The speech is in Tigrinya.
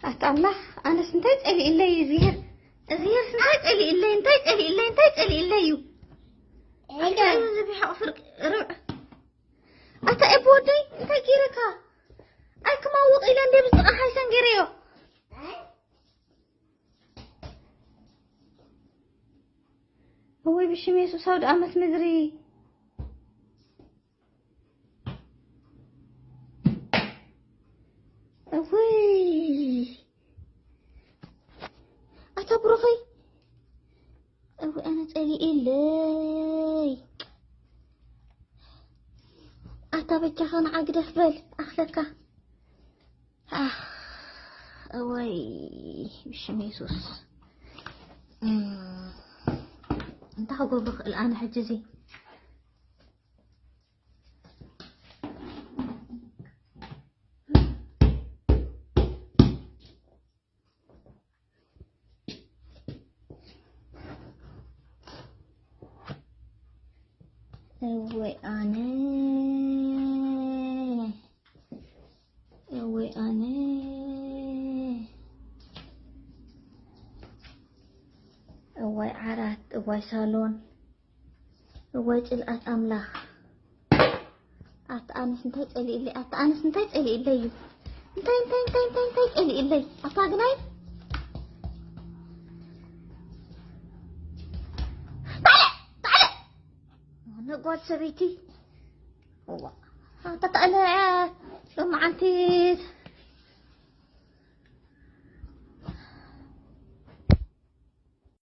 ኣታ ኣምላኽ፣ ኣነስ እንታይ ጸሊእለይ እዩ እዚሄር? እዚሄርስ እንታይ ጸሊእለይ? እንታይ ጸሊእለይ? እንታይ ጸሊእለይ እዩ? ኣታ እዩ እዚ ብሕቕ ፍርቂ ርብዕ። ኣታ ኤቦ ወደይ፣ እንታይ ገይረካ? ኣይ ክማውቕ ኢለ እንደ ብዝጥቓ ሓይሰን ገይረዮ። እወይ ብሽም የሱስ፣ ኣውደ ኣመት ምድሪ። እወይ ኣታ ብሩኸይ፣ እወይ ኣነ ጸሊኤለይ። ኣታ በጃኻ ንዓ ግደፍ በል ኣኽለካ። ኣኽ፣ እወይ ብሽም የሱስ። እም፣ እንታይ ክገብሮ ክእል ኣነ ሕጂ እዚ? እወይ ኣነ፣ እወይ ኣነ፣ እወይ ዓራት፣ እወይ ሳሎን፣ እወይ ጽልኣት ኣምላኽ። ኣታ ኣነስ እንታይ ጸሊእለይ? ኣታ ኣነስ እንታይ ጸሊእለይ እዩ? እንታይ፣ እንታይ፣ እንታይ፣ እንታይ፣ እንታይ ጸሊእለይ? ኣታ ግናይ። ታለ፣ ታለ። ኣነ ጓል ሰበይቲ። እዋ። ኣታ ታለ፣ ሎማዓንቲ